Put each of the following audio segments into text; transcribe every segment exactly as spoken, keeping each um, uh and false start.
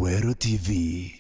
Weru T V.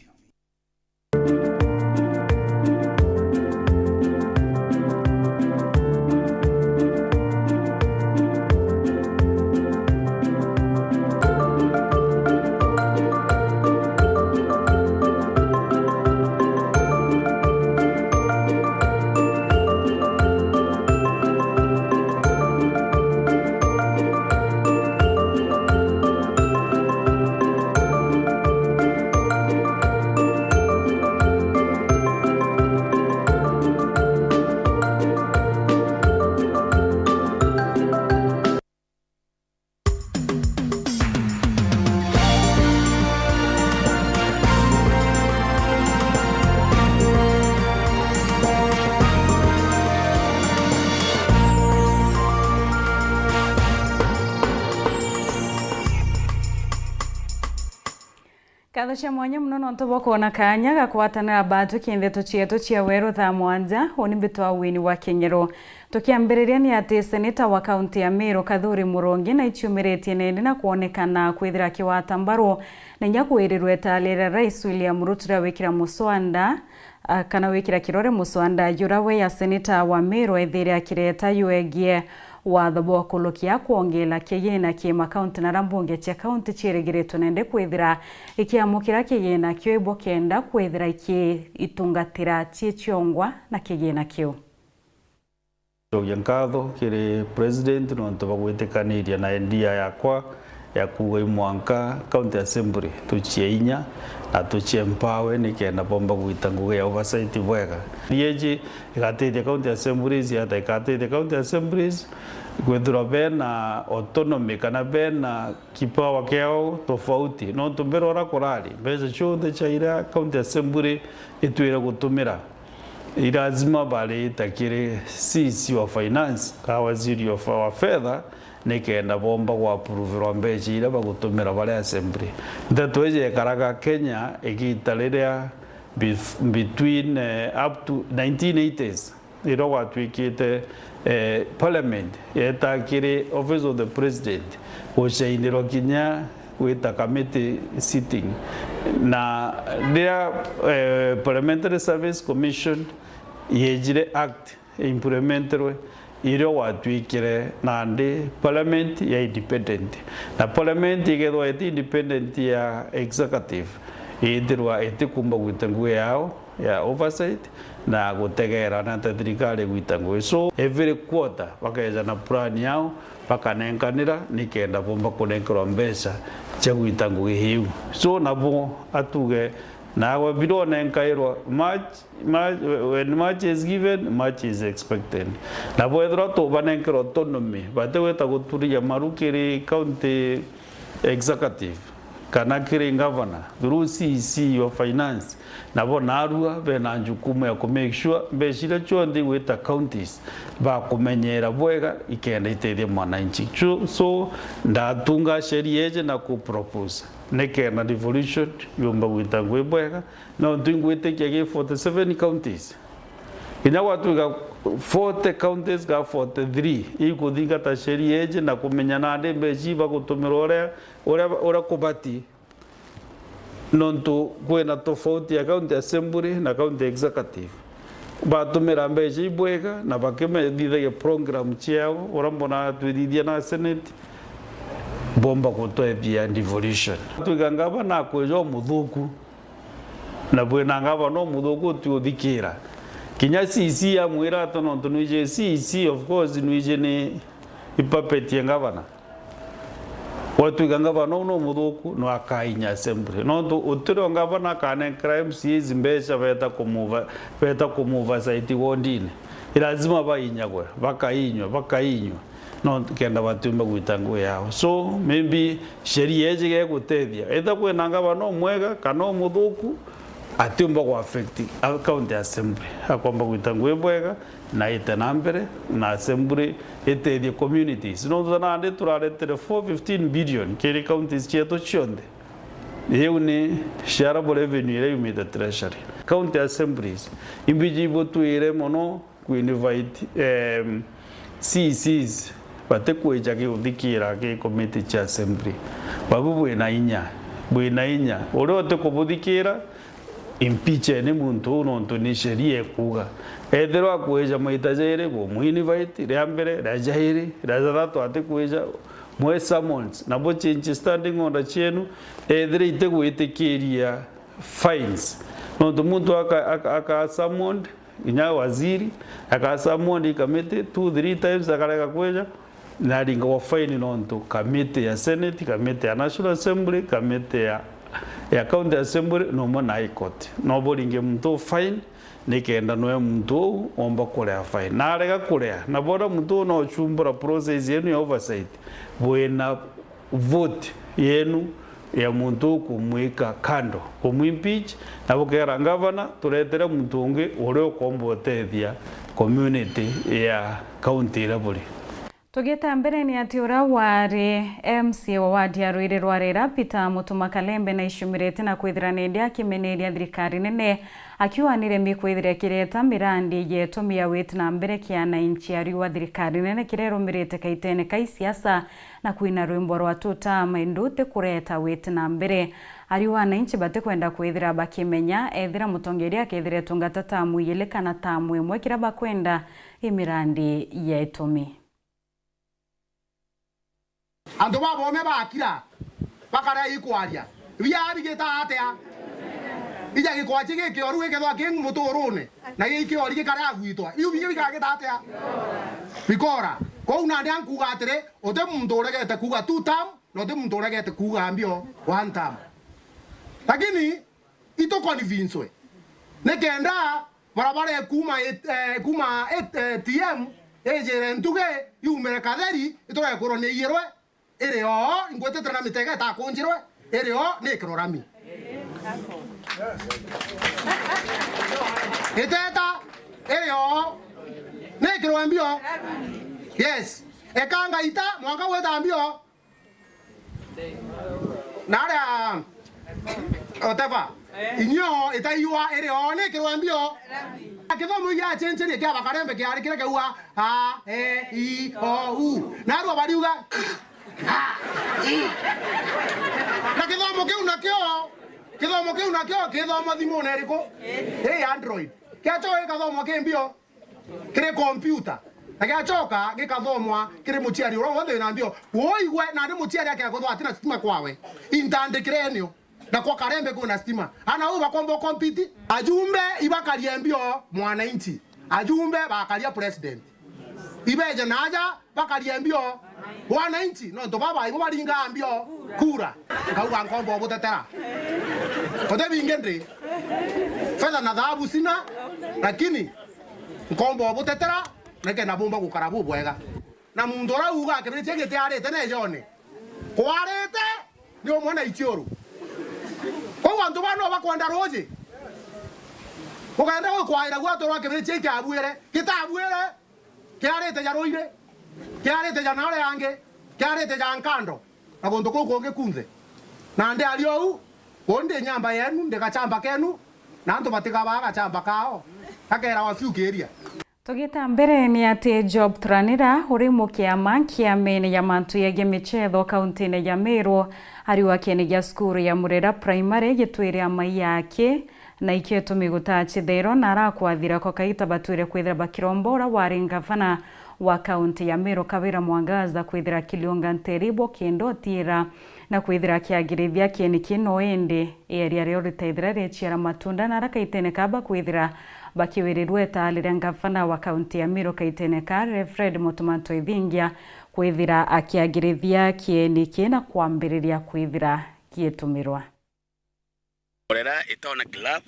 Nkatho cia mwanya mono nontu bwa kwona kaanya ga kwatanira batwi kintheto cietu cia Weru thaa mwanja. Uni mbitwa Wini wa King'ero. Tukiambiriria ni ati seneta wa kaunti ya Meru Kathuri Murungi naiciumiritie nende na kwonekana kwithira akiwata mbaru na inya kwirirwa itali ria Rais William Ruto ria wikira muswanda, a, kana wikira kirore muswanda jura we ya seneta wa Meru ethire akireta jwegie watho bwa kulukia kwongela kigina ki makaunti na aria mbunge cia kaunti ciirigiritwe nende kwithira ikiamukira kigina kiu ibukenda kwithira ikiitungatira cii ciongwa na kigina kiu. Ncokia nkatho kiri President nontu bwa gwitikaniria na idea yakwa ya kuuga i mwanka County Assembly tucie inya na tucie empower nikenda bomba gwita ngugi ya oversight bwega. Iji igatethia County Assemblies, yata igatethia County Assemblies kwithirwa bena autonomy kana bena kipawa kiao tofauti. Nontu mbere uria kurari, mbeca cionthe cia iria County Assembly itwire gutumira, i lazima barita kiri C C wa finance, ka waziri of, wa fedha, nikenda bomba gwapuruvirwa mbeca iria bagutumira bari assembly. Nteto iji yekaraga Kenya igita riria bef-, between, eh, up to nineteen eighties, riria gwatwikite, eh, parliament yeta kiri office of the president gucainirwa kinya gwita committee sitting, na riria, eh, Parliamentary Service Commission yejire act implementerwe, irio gwatwikire nandi parliament ya independent, na parliament igethwa iti independent ya executive, iithirwa itikumba gwita ngugi yao ya oversight na gutegeera na ta thirikari gwita ngugi. So every quarter bakeja na plan yao bakanenkanira nikenda bomba kunenkerwa mbeca cia gwita ngugi iu. So nabo atuge nawe bironenkairwa much, much, when much is given, much is expected. Nabo ethirwa tubanenkera autonomy, batigwita guturia maru kiri county executive kana kiri governor through C E C wa finance, nabo narua bena njukumu ya ku make sure mbeca iria cionthe igwita counties bakumenyera bwega ikenda itethia mwananchi. So, so ndatunga sheria iji na ku propose nikenda devolution yumba gwita ngugi bwega, nontu ingwitikia gi forty seven counties. Kinya gwatwika forty counties ka forty three ikuthingata sheria iji na kumenya nandi mbeca ibagutumirwa uria, uria, uria kubati. Nontu kwina tofauti ya county assembly na county executive. Batumira mbeca ibwega na bakimethithagia program ciao, uria mbona twithithia na senate, bomba gutwethia devolution. Twika ngavana akwija umuthuku, na bwina ngavana umuthuku utiuthikira. Kinya C E C amwira ata, nontu nwiji C E C, of course, nwiji ni ipuppet ya ngavana. Gwatwika ngavana uu no muthuku, no akainya assembly. Nontu utirio ngavana akanenkera M C As mbeca beta kumuva-, beta kumuoversight wondine. Ni lazima bainyagwe, bakainywa, bakainywa. No kenda batiumba gwita ngugi yao. So, maybe sheria iji gegutethia. Etha kwina ngavana umwega kana umuthuku, atiumba ku affect a-, county assembly. Akomba gwita ngugi bwega, na ite na mbere, na assembly itethie communities. Nontu nandi turaretere four fifteen billion kiri counties cietu cionthe. Iu ni shareable revenue iria yumite treasury. County assemblies, imbiji ibutwire mono ku invite, em, C E Cs batikwija ki uthikira ki committee cia assembly. Babu bwina inya. Bwina inya. Uria utikubuthikira, impeacheni muntu uu, nontu ni sheria ikuuga. Ethirwa akwija maita jairi, bumuinvite, ria mbere, ria jairi, ria jathatu atikwija, mwe summons, na buchange standing order cienu, ethira itigwitikiria fines. Nontu muntu aka, aka, aka summoned, inya waziri, aka summoned i committee two, three times, akarega kwija, naringagwa fine nontu committee ya Senate, committee ya National Assembly, committee ya, ya County Assembly, nomwe na High Court. No buringe muntu uu fine, nikenda noe muntu uu omba kurea fine. Na arega kurea, na bona muntu uu no uchumbura process yenu ya oversight, bwina vote yenu ya muntu uu kumwika kando, kumwimpeach, na bukera ngavana, turetere muntu ungi uria ukomba utethia community ya county iria buri. Tugite mbere, ni ati uria wari M C A wa ward ya Ruiri rwa Rera, Peter Mutuma Kalembe, na icumirite na kwithira nindi akimeneria thirikari nene, akiuga ni remi kwithira ikireta mirandi ya itumi ya witi na mbere kia ananchi. Ariuga thirikari nene kiria irumirite kaitene ka isiasa na kwina rwimbo rwa two term, indi ti kureta witi na mbere. Ariuga ananchi batikwenda kwithira bakimenya ethira mutongeria akethira etungata term ijiri kana term imwe, kiria bakwenda i mirandi ya itumi. Antu babome bakira, bakarea ikwaria. Bia bigita atia? Ija gikwachi gikioru gikethwa ki muturune, na gi kiori gikarea gwitwa. Iu bige bigagita atia? Bikora. Kwou nandi ankuuga atiri, uti muntu uregete kuuga two term, na uti muntu uregete kuuga mbio one term. Lakini itu convince we. Nikenda barabara ikuuma it-, eh, kuuma it-, eh, T M, ijire Ntuge, yumire Katheri, iturekurwa ni iyirwe, iri oo, ingwititire na mitega itakunjirwe, iri oo, nikirwe rami. Iteta, iri oo, nikirwe mbio. Yes. Ekanga ita, mwanka gwita mbio. Na aria, whatever. Inyo itaiwa iri oo, nikirwe mbio. Na kithomo gia chencheri kia Bakarembe kiari kiria kiauga a, e, i, o, u. Na arua bariuga, a, i. Na kithomo kiu nakio, kithomo kiu nakio kithomo thimune iriku? Ii Android. Kiacho gikathomo ki mbio kiri kompiuta, na giachoka gikathomwa kiri muciari uria wonthe wina mbio. Woigwe nandi muciari akethwa atina stima kwawe, intandikire enio, na kwa Karembe kwina stima. Ana uu bakomba ukompiti? Ajumbe ibakarie mbio mwananchi, ajumbe bakaria president. Ibeje naja bakarie mbio wananchi, nontu baba ibo baringaa mbio kura. Nkauga nkomba ubutetera. Uti bingi ndi, fedha na thahabu sina, lakini nkomba ubutetera, nikenda bumba gukara bubwega. Na muntu uria uuga kibirichia gitiarite nejone, kwarite ni umwe na ichiuru. Kwou antu baa no bakwenda ruuji. Ukaenda gwikwaira gwatu rwa kibirichia ikiabuire, gitabuire, kiarite ja Ruiri, kiarite ja naria angi, kiarite ja Nkando, na guntu kuu kungi kunthe. Nandi ari ou, uu ndi nyamba yenu, ndi gachamba kenu, na antu batigabaa gachamba kao, gakeerawa fiu kiiria. Tugita mbere ni ati Job Thuranira uri mukiama kiamene ya mantu yegie michetho kauntine ya Meru, ariuga kieni gia cukuru ya Murera Primary gitwire amai yake na ikio itumi gutachithirwa na arakwathira kwa kaita batwire kwithira bakiromba uria wari ngavana wa kaunti ya Meru Kawira Mwangaza kwithira akiliunga nteri bwo kindo tiira na kwithira akiagirithia kieni kino indi eria rio ritethira rieciara matunda na ara kaitene kaba kwithira bakiwirirwe itaali ria ngavana wa kaunti ya Meru kaitene ka Reverend Mutuma Ntwithingia kwithira akiagirithia kieni kina kwambiriria kwithira giitumirwa. Murera Itown Club,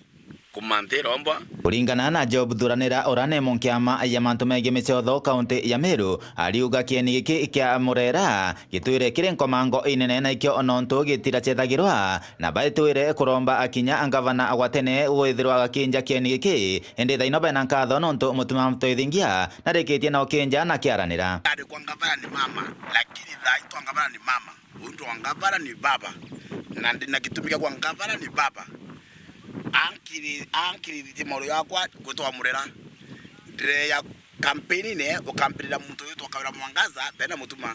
kumanthira ombwa. Kuringana na Job Thuranira, uria ni munkiama ya mantu megie micotho kaunti ya Meru, ariuga kieni giki kia Murera gitwire kiri nkomango inene, na ikio nontu gitirachethagirwa, na baitwire kuromba akinya ngavana gwa tene gwithirwa agakinja kieni giki, indi thaino bena nkatho nontu Mutuma Mtoithingia narikitie na ukinja na kiaranira. Ari kwa ngavana ni mama, lakini thaa itwa ngavana ni mama. Untu wa ngavana ni baba, na ndina gitumi gia kwa ngavana ni baba. Ankiri-, ankirithia mauru yakwa gwitwa Murera. Ndireya kampeni-ine, ukampirira muntu witwa Kawira Mwangaza, bena Mutuma.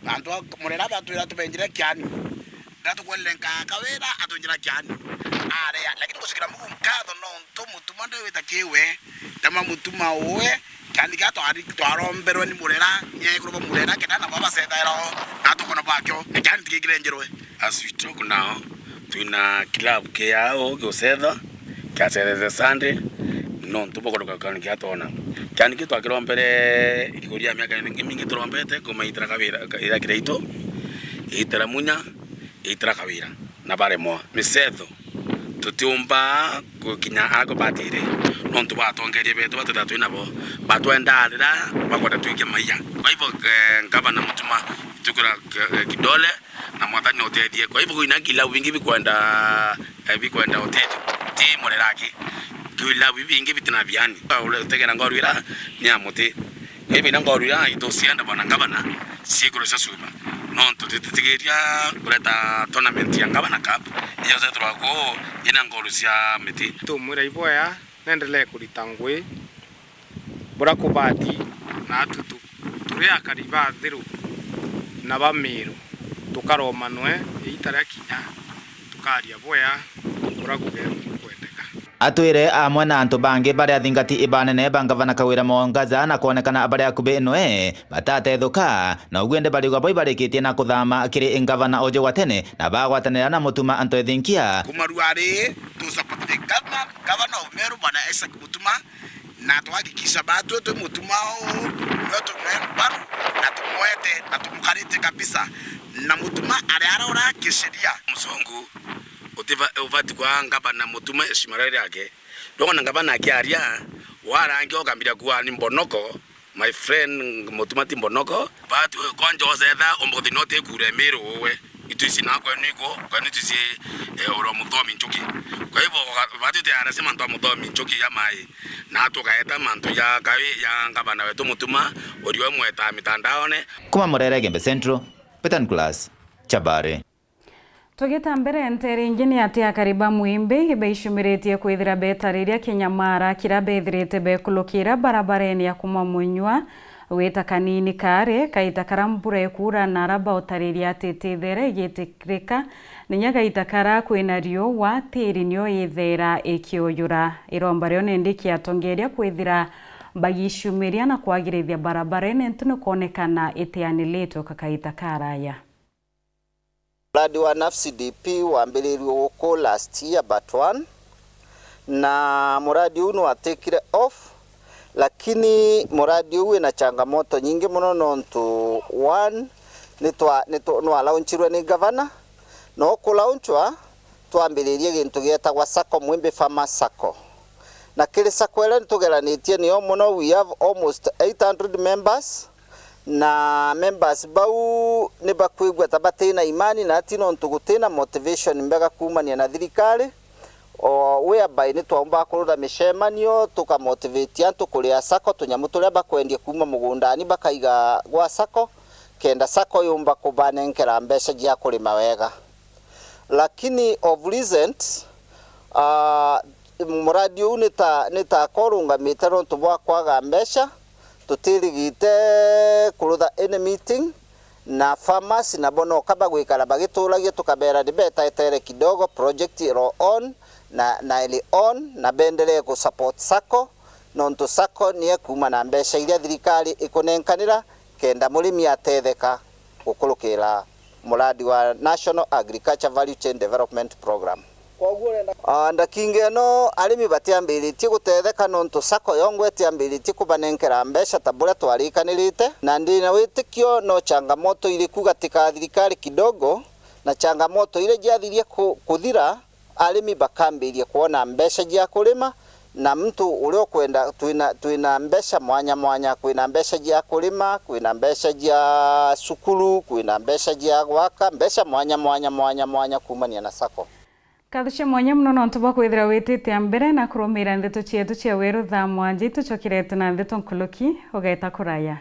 Antu a Murera batwira tubenjire kiani. Na tukwendere nkaka wira atunjira kiani. Aria, lakini ngucukira Mungu nkatho nontu Mutuma ndewita kiwe. Ndama Mutuma uwe, kiani kia twari-, twaromberwe ni Murera, nyekuru ba Murera, kenda na baba sethaira o, na tukona bakio, na kiani tikikire njirwe. As we talk now, twina club kia o giucetha, kia Cethete Sunday, nontu bukuruka kiani kia twona. Kiani ki twakirombere iguru ya miaka imingi turombete, kuma itira kabira, ira kiraitu, itira munya, itira kawira, na baremwa. Micetho, tutiumba gukinya aria kubatire, nontu batongeria betu batwitha twi nabo, batwendaa rira bakwenda twike maiya. Kwa hivyo, eh, ngavana Mutuma, tukira k-, eh, kidole, na Mwathani utethie. Kwa hivyo, ina kila wingi bikwenda, eh, bikwenda utethio, ti Murera aki. Kila wingi bitina biani. Utegera ngoru ira ni ya muti. Maybe na ngoru ira itucienda bwana ngavana, ciikuru cia cuma. Nontu tutitigiria kureta tournament ya Ngavana Cup, iyo cethirwa ku ina ngoru cia miti. Tumwira iboya, nendelee kurita ngui, bura kubati, na atu tu-, turi akari ba Nthiru na ba Miru, tukaromanwe iita ria kinya, tukaria boya, bura kuge kwendeka. Atwire amwe na antu bangi bari athingati ibanene ba ngavana Kawira Mwangaza na kwonekana bari akubi noe batatethuka, na uguo ndi bariuga bo ibarikitie na kuthama kiri ngavana uju wa tene na bagwatanira na Mutuma Anto Ethinkia. Kumarua ri, tu support the governor, governor of Meru, Bwana Isaac Mutuma, na twahakikisha batwe twi Mutuma uu, nwe tumwe mbaru, na tumwete, na tumukarite kabisa. Na Mutuma ari arora kisheria. Mzungu, utiva-, ubati kwa ngavana Mutuma heshima riake. Ndona ngavana akiaria, warangi ukambiria kuwa ni mbonoko, my friend, Mutuma ti mbonoko. But kwanja ucetha umbuthi no ti kura Miru uwe. Itu ici na kwenu iko, kwenu itu ici, eh, ura Muthomi Nchuki. Kwa hivyo, waka-, batu te arasema mantu a Muthomi Nchuki ya mai, na tukaeta mantu ya kawi ya ngavana wetu Mutuma, uriwe mweta mitandaone. Kuma Murere, Gembe Central, Peter Nicholas, Chabare. Tugita mbere, nteere ingi ni ati akari ba Mwimbi ibaicumiritie kwithira betariria kinyamara kiria bethirite bekulukira barabarene ya kuma Munywa wita Kanini Kaare, kaita karia mbura ikuura na ara bautariria ati itithere igitikirika, ninya gaita karia kwina riua, tiiri nio ithaira ikiujura. Iromba rio nindi kiatongeria kwithira bagicumiria na kwagirithia barabarene niuntu nikwonekana itianilitwe ka kaita karaya. Muradi wa Nafsi D P wambiriirie guku last year, but one, na muradi uu nwatikire off, lakini muradi uu wina changamoto nyingi mono, nontu one, nitwa-, nitwa-, nwalaunchirwe ni gavana, na ukulaunchwa, twambiriirie gintu gietagwa sacco, Mwimbi Farmers Sacco. Na kiri sacco iria nitugeranitie niyo mono, we have almost eight hundred members, na members bau ni bakwigua ta batina imani na ati nontu gutina motivation mbega kuumania na thirikari, o whereby ni twaumbaga kurutha micemanio, tukamotivate antu kuria sacco tunyamu turia bakwendia kuuma mugundani bakaiga gwa sacco, kenda sacco yumba kubanenkera mbeca cia kurima wega. Lakini of recent, ah, muradi uu ni ta, ni ta ka urungamite nontu bwa kwaga mbeca, tutirigite kurutha any meeting, na farmers nabo noka bagwikara bagituragia, tukabera ni betetere kidogo, project iro on, na, na iri on, na benderee ku support sacco, nontu sacco ni ekuuma na mbeca iria thirikari ikunenkanira, kenda murimi atetheka gukurukira muradi wa National Agriculture Value Chain Development Program. Ah, ndakinga ino, arimi batiambiritie gutetheka nontu sacco yongwa itiambiritie kubanenkera mbeca ta buria twarikanirite, na ndina witikio no changamoto iriku gatika thirikari kidogo, na changamoto iria ciathirie ku-, kuthira, arimi bakambiria kwona mbeca cia kurima, na muntu uria ukwenda, twina, twina mbeca mwanya mwanya, kwina mbeca cia kurima, kwina mbeca cia cukuru, kwina mbeca cia gwaka, mbeca mwanya mwanya, mwanya mwanya kuumania na sacco. Nkatho cia mwanya mono nontu bwa kwithira witite mbere na kurumira ndeto cietu cia weru thaa mwanja, itucokirete na ndeto nkuruki, ugeeta kuraya.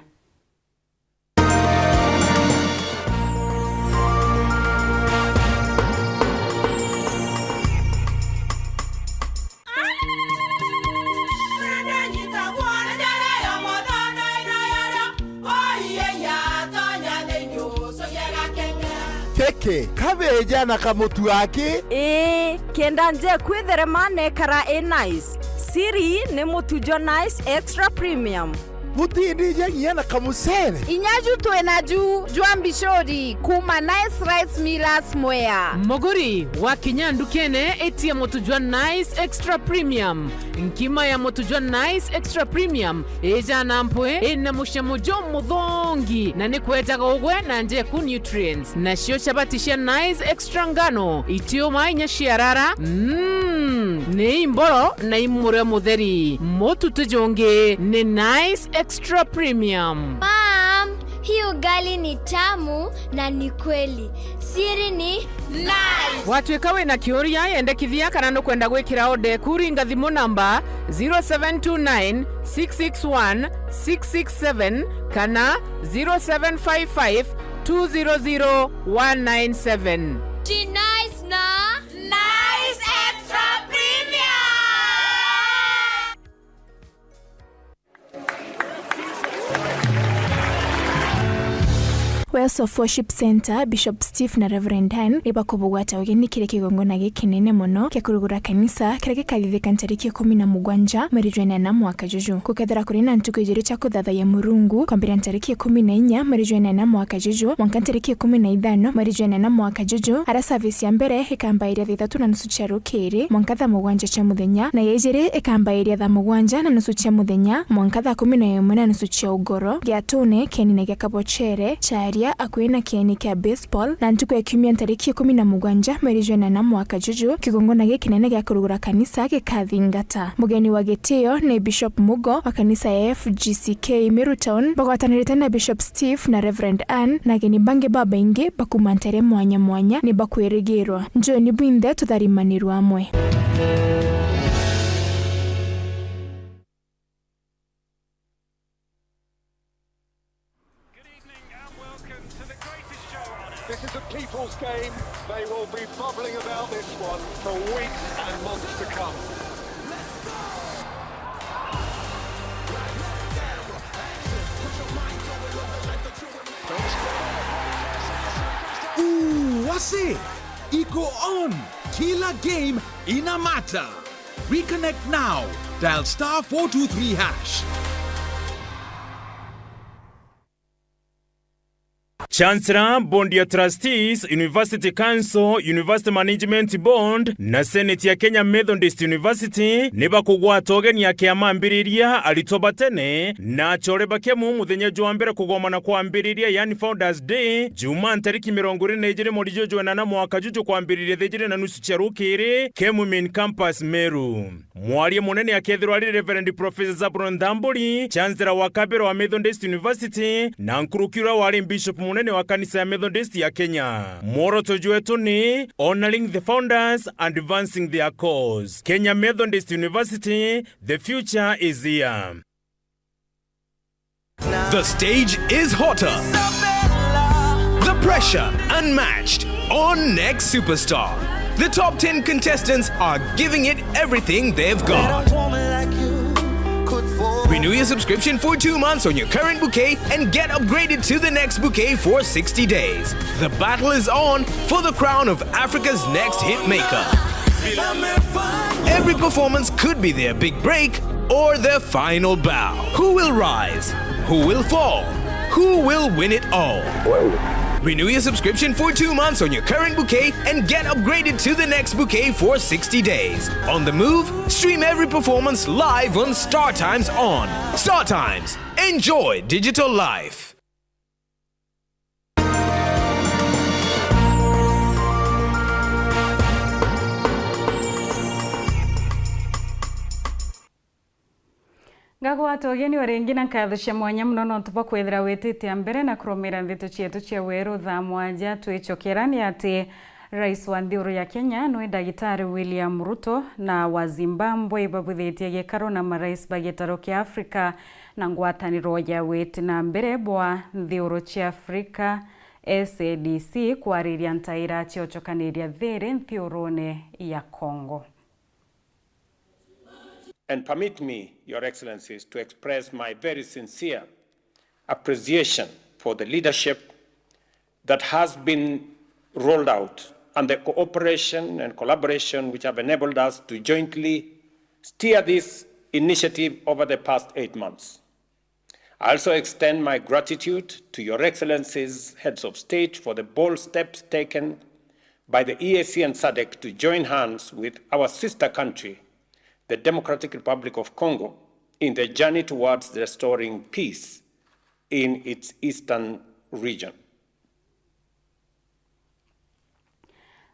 Keke, kabeja na kamutu aki? Ii, kenda nje kwitherema nekara i nice. Siri ni mutu jwa Nice Extra Premium. Butindija nginya na kamucere? Inya ju twina ju jwa mbicuri kuma Nice Rice Millers Mwea. Muguri, wakinya ndukene, itia mutu jwa Nice Extra Premium. Nkima ya mutu jwa Nice Extra Premium ijana mpwi, ina mucamo jumuthongi, na ni kwejaga ugwe na njeku nutrients. Nacio chabati cia Nice Extra ngano, itiuma inya ciarara, mm, ni imboro na imurio mutheri. Mutu ti jungi, ni Nice Extra Premium. Mom, hii ugali ni tamu na ni kweli. Siri ni Nice. Watwika wina kiuria, yendekithia kana nukwenda gwikira order eku, ringa thimu namba zero seven two nine six six one six six seven kana zero seven five five two zero zero one nine seven. Ti Nice na Nice Extra Premium. Wells of Worship Centre, Bishop Steve na Reverend Dan ni bakubugwata ugeni kiri kigongona gikinene mono kia kurugura kanisa, kiria gikathithika ntariki ikumi na mugwanja mweri jwa inana mwaka juju. Gukethira kuri na ntuku ijiri cia kuthathayia Murungu, kwambira ntariki ikumi na inya mweri jwa inana mwaka juju, mwanka ntariki ikumi na ithano mweri jwa inana mwaka juju, aria service ya mbere ikambairia thaa ithatu na nusu cia rukiri, mwanka thaa mugwanja cia muthenya, na ya ijiri ikambairia thaa mugwanja na nusu cia muthenya, mwanka thaa kumi na imwe na nusu cia ugoro, giatune kieni-ini gia Kabochere, Charia, akui na kieni kia baseball, na ntuku ya kiumia ntariki ikumi na mugwanja mweri jwa inana mwaka juju, kigongona gikinene gia kurugura kanisa gikathingata. Mugeni wa gitio ni Bishop Mugo wa kanisa ya F G C K Meru Town, bagwatanirite na Bishop Steve na Reverend Ann, na ageni bangi babaingi bakuuma ntere mwanya mwanya ni bakwirigirwa. Njoni bwinthe tutharimanirwe amwe. Good evening and welcome to the greatest show on earth. This is a people's game. They will be bubbling about this one for weeks and months to come. Ooh, wase! Iko on! Kila game ina matter. Reconnect now. Dial star four two three hash. Chancellor, Board ya Trustees, University Council, University Management Board na Senate ya Kenya Methodist University ni bakugwata ugeni a kiama ambiriria, aritwa ba tene na achore ba Kemu muthenya jwa mbere kugomana kwa ambiriria, yani Founders Day, Jumaa ntariki mirongo iri na ijiri mweri juju jwa inana mwaka juju kwambiriria thaa ijiri na nusu cia rukiri, Kemu Main Campus, Meru. Mwaria munene akethirwa ari Reverend Professor Zabron Thamburi, Chancellor wa kabere wa Methodist University, na nkuruki uria wari Bishop munene wa kanisa ya Methodist ya Kenya. Mworoto jwetu ni Honoring the Founders, Advancing their Cause. Kenya Methodist University, the future is here. The stage is hotter. The pressure unmatched. On Next Superstar, the top ten contestants are giving it everything they've got. Renew your subscription for two months on your current bouquet and get upgraded to the next bouquet for sixty days. The battle is on for the crown of Africa's next hit maker. Every performance could be their big break or their final bow. Who will rise? Who will fall? Who will win it all? Renew your subscription for two months on your current bouquet and get upgraded to the next bouquet for sixty days. On the move, stream every performance live on StarTimes On. StarTimes. Enjoy digital life. Ngagwata ugeni o ringi na nkatho cia mwanya mono nontu bwa kwithira witite a mbere na kurumira ndeto cietu cia weru thaa mwanja. Twicokera ni ati Rais wa nthiguru ya Kenya nwe Ndagitari William Ruto na wa Zimbabwe babwithitie gikaro na marais ba gitaro kia Africa na ngwataniro ya witi na mbere bwa nthiguru cia Africa, S A D C, kwariria ntaira cia ucokaniria thiri nthigurune ya Congo. And permit me, Your Excellencies, to express my very sincere appreciation for the leadership that has been rolled out and the cooperation and collaboration which have enabled us to jointly steer this initiative over the past eight months. I also extend my gratitude to Your Excellencies, Heads of State, for the bold steps taken by the E A C and SADC to join hands with our sister country, the Democratic Republic of Congo, in the journey towards restoring peace in its eastern region.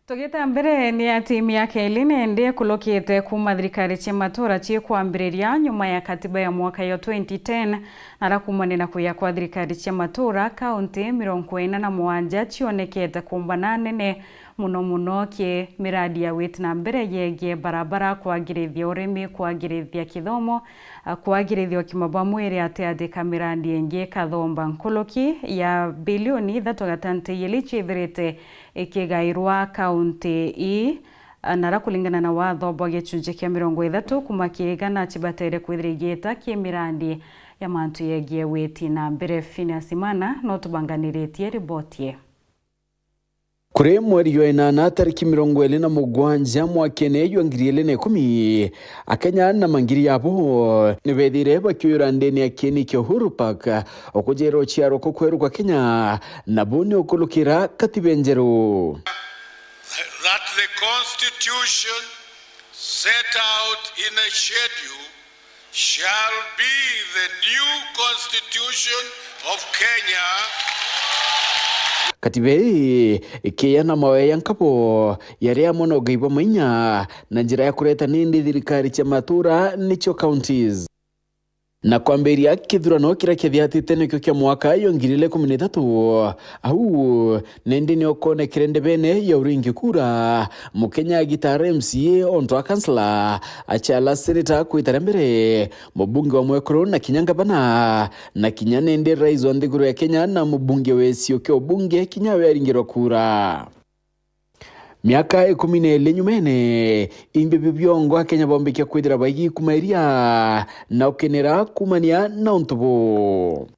Tugita mbere, ni ati miaka iri nende ikulukite kuuma thirikari cia matura ciikwambiriria nyuma ya katiba ya mwaka yo twenty ten, na ara kuumania na kuya kwa thirikari cia matura, kaunti mirongo ina na mugwanja cionekete kuumbana nene, mono mono ki miradi ya witi na mbere yegie barabara, kwagirithia urimi, kwagirithia kithomo, a, kwagirithia ukima bwa mwiri, ati athika miradi ingi ikathomba nkuruki ya bilioni ithatu gatagatati ya iria ciithirite ikigairwa kaunti ii, a, na ara kuringana na watho bwa gicunji kia mirongo ithatu kuuma ki igana cibatere kwithira igiita ki miradi ya mantu yegie witi na mbere. Phineas Imana no tubanganiritie riboti ii. Kuri mweri jwa inana tariki mirongo iri na mugwanja mwakene jwa ngiri iri na ikumi, Akenya na mangiri yabo ni bethire bakiuyura ndene ya kieni kia Uhuru Park, ukujeera uciarwa kukweru kwa Kenya, na bu ni ukulukira katiba njeru. That the constitution set out in a schedule shall be the new constitution of Kenya. Katiba ii ikiana mawe ya nkabo yaria amwe na ugai bwa mainya na njira ya kureta nindi thirikari cia matura, nicio counties. Na kwambiria kithurano kiria kithiatite nikio kia mwaka yo ngiri igiri na ikumi na ithatu, au nindi ni ukonekere ndebene ya uringi kura, Mukenya agitaara M C A ontu a kansela, aciara seneta kwitara mbere, mubunge wa mwekuru na kinya ngavana, na kinya nindi rais wa nthiguru ya Kenya na mubunge wa gicigo kia ubunge kinya we aringirwa kura. Miaka ikumi na iri nyumene, imbi biu biongo Akenya boombikia kwithira baigi kumairia na ukenera kumania na untu buu.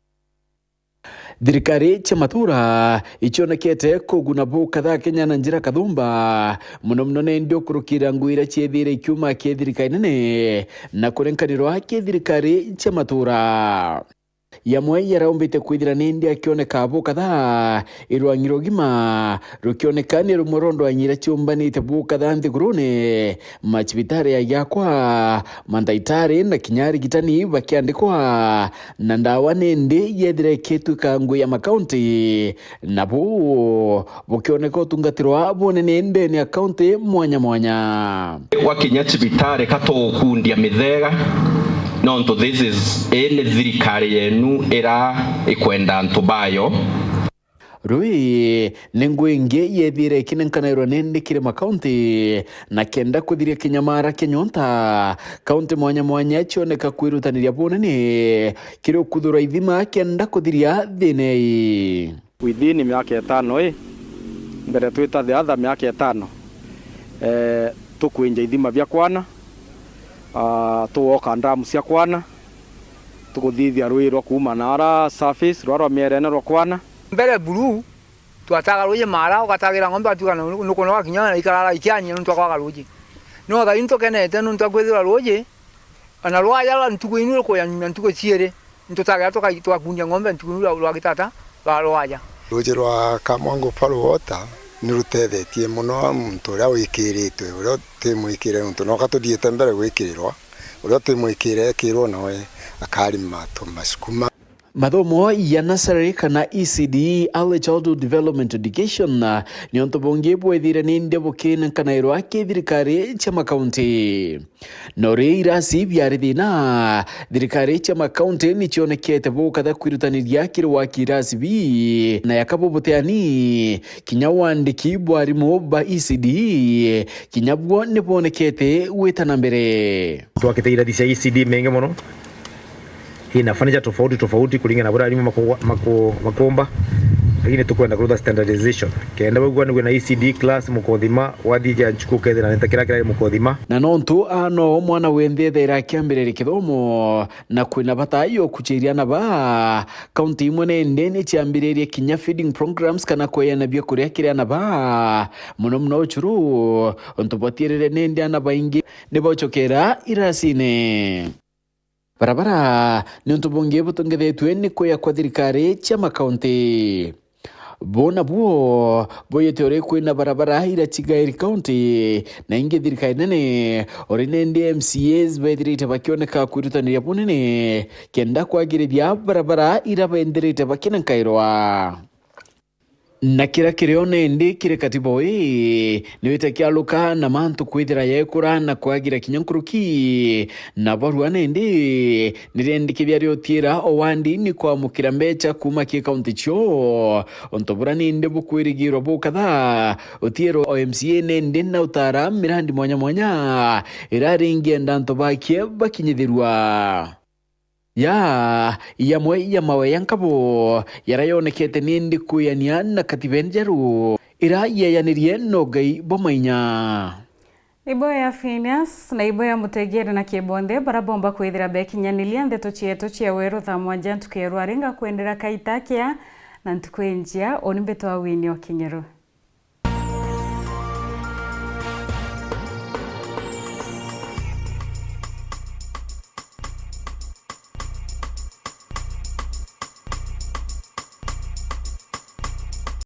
Thirikari cia matura icionekete kuguna bu kadhaa Kenya na njira kathumba, mono mono nindi ukurukira ngui iria ciethire ikiuma ki thirikari nene na kurenkanirwa ki thirikari cia matura. Yamwe yaraumbite kwithira nindi akioneka bu kadhaa, irwang'i rugima rukioneka ni rumwe rwa ndwang'i iria ciumbanite bu kadhaa nthigurune, macibitari ya giakwa, mandagitari na kinya arigitani bakiandikwa, na ndawa nindi yethira ikitwika ngui ya makaunti, na bu bukioneka utungatirwa bunene ndene ya kaunti mwanya mwanya. Wakinya cibitari ka tugukundia mithega, nontu this is, ii ni thirikari yenu ira ikwenda antu bayo. Rui ni ngui ingi yethire ikinenkanairwa nindi kiri makaunti, na kenda kuthiria kinyamara kia nyonta, kaunti mwanya mwanya cioneka kwirutaniria bunene kiri ukuthura ithima kenda kuthiria thina ii. Within miaka itano ii, mbere twita the other miaka itano, eh, tukwinja ithima bia kwana, ah, tugoka ndamu cia kwana, tukuthithia rui rwa kuuma na ara surface, rwa rwa mierene rwa kwana. Mbere buru, twataga ruuji mara, ugatagira ng'ombe, atuga nu-, nukunoga kinya ikarara ikianyia nuntu akwaga ruuji. No thaini tukenete nuntu akwithirwa ruuji, ona rwaja rwa ntuku inu rukuya nyuma ntuku ciiri. Nitutagira tuka-, tugakundia ng'ombe ntuku iu rwa, rwa gitata rwa rwaja. Ruuji rwa Kamwangu Pearl Water ni rutethetie mono muntu uria wikiritwe, uria utimwikire nontu noka tuthiite mbere gwikirirwa, uria utimwikire ekirwo nawe akarima tumasukuma. Mathomo ya nursery kana E C D, Early Childhood Development Education, ni untu bungi bwethire nindi bukinenkanairwa ki thirikari cia makaunti. No ri irasi biari thina, thirikari cia makaunti ni cionekete bukatha kwirutaniria kiri waki irasi bi, na yaka bubuteani, kinya wandiki bwa arimu ba E C D, kinya buo ni bwonekete gwita na mbere. Twakite irathi cia E C D mengi mono, ina furniture tofauti tofauti kuringana na buria arimu maku-, maku-, makumba. Lakini tukwenda kurutha standardization. Kenda wigua ni kwina E C D class Mukothima, wathija nchuku ukethira nita kira kirari Mukothima. Na nontu ano mwana wenthe ethaira akiambiriria kithomo, na kwina bata yo kuchiria ana ba, kaunti imwe nende ni chiambiririe kinya feeding programs kana kweana biakuria kiri ana ba, muno muno uchuru, untu bwatierere nende ana baingi ni bocokera irasine. Barabara ni untu bungi butongethetue ni kwia kwa thirikari cia makaunti. Bo nabuo buyite uri kwina barabara ira cigairi kaunti, na ingi thirikari nene, uri nende M C As bethirite bakioneka kwirutaniria bunene kenda kwagirithia barabara ira bendithirite bakinenkairwa. Na kira kirio nindi kiri katiba ii, ni wite kiaruka na mantu kwithira yekura na kwagira kinya nkuruki. Na barua nindi ni rendikithia riutiira o wandi ni kwamukira mbecha kuuma ki kaunti cio. Untu bura nindi bukwirigirwa bukatha utiiro o M C A nindi na utara mirandi mwanya mwanya ira ringienda antu bakie bakinyithirwa. Ya, yamwe ya mawe ya nkabo yara yonekete nindi kwiania na katiba njeru ira yeyanirie no Ngai bwa mainya. Ibo ya Phineas na ibo ya Mutegere na Kibonthe bara bomba kwithira bekinyaniria ndeto cietu cia weru thaa mwanja ntuku ya rwari. Ngakwendera kaita kea na ntuku injia. Uni mbitwa Winnie Okinyeru.